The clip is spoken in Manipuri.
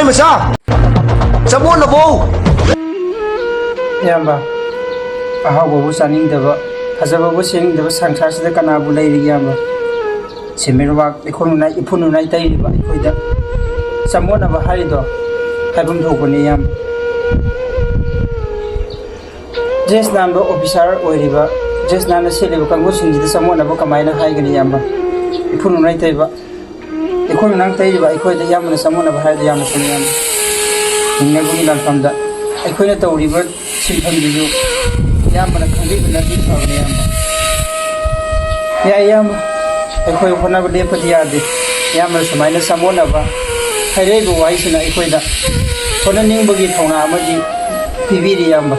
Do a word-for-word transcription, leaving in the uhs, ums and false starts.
ꯃꯆꯥ, ꯆꯃꯣꯠꯅꯕꯧ꯫ ꯏꯌꯥꯝꯕ, ꯑꯍꯥꯎꯕꯕꯨ ꯆꯥꯅꯤꯡꯗꯕ, ꯐꯖꯕꯕꯨ ꯁꯦꯝꯅꯤꯡꯗꯕ ꯁꯪꯁꯥꯔꯁꯤꯗ ꯀꯅꯥꯕꯨ ꯂꯩꯔꯤ ꯏꯌꯥꯝꯕ? ꯁꯦꯟꯃꯤꯠꯂꯣꯟ ꯏꯈꯨ ꯅꯨꯡꯅꯥꯏ, ꯏꯐꯨ ꯅꯨꯡꯅꯥꯏ ꯇꯩꯔꯤꯕ ꯑꯩꯈꯣꯏꯗ ꯆꯃꯣꯠꯅꯕ ꯍꯥꯏꯔꯤꯗꯣ ꯍꯥꯏꯐꯝ ꯊꯣꯛꯄꯅꯤ ꯏꯌꯥꯝꯕ꯫ ꯗ꯭ꯔꯦꯁ ꯅꯥꯟꯕ ꯑꯣꯐꯤꯁꯥꯔ ꯑꯣꯏꯔꯤꯕ, ꯗ꯭ꯔꯦꯁ ꯅꯥꯟꯅ ꯁꯦꯠꯂꯤꯕ ꯀꯥꯡꯕꯨꯁꯤꯡꯁꯤꯗ ꯆꯃꯣꯠꯅꯕ ꯀꯃꯥꯏꯅ ꯍꯥꯏꯒꯅꯤ ꯏꯌꯥꯝꯕ? ꯏꯐꯨ ꯅꯨꯡꯅꯥꯏ ꯇꯩꯕ, ꯏꯈꯨ ꯅꯨꯡꯅꯥꯏ ꯇꯩꯔꯤꯕ ꯑꯩꯈꯣꯏꯗ ꯏꯌꯥꯝꯕꯅ ꯆꯃꯣꯠꯅꯕ ꯍꯥꯏꯔꯗꯤ ꯌꯥꯝꯅ ꯆꯨꯝꯃꯤ ꯏꯌꯥꯝꯕ꯫ ꯍꯤꯡꯅꯕꯒꯤ ꯂꯥꯟꯐꯝꯗ ꯑꯩꯈꯣꯏꯅ ꯇꯧꯔꯤꯕ ꯁꯤꯟꯐꯝꯗꯨꯁꯨ ꯏꯌꯥꯝꯕꯅ ꯈꯪꯕꯤꯕꯅꯗꯤ ꯐꯕꯅꯤ ꯏꯌꯥꯝꯕ꯫ ꯌꯥꯏ ꯏꯌꯥꯝꯕ, ꯑꯩꯈꯣꯏ ꯍꯣꯠꯅꯕ ꯂꯦꯞꯄꯗꯤ ꯌꯥꯗꯦ꯫ ꯏꯌꯥꯝꯕꯅ ꯁꯨꯃꯥꯏꯅ ꯆꯃꯣꯠꯅꯕ ꯍꯥꯏꯔꯛꯏꯕ ꯋꯥꯍꯩꯁꯤꯅ ꯑꯩꯈꯣꯏꯗ ꯍꯣꯠꯅꯅꯤꯡꯕꯒꯤ ꯊꯧꯅꯥ ꯑꯃꯗꯤ ꯄꯤꯕꯤꯔꯤ ꯏꯌꯥꯝꯕ꯫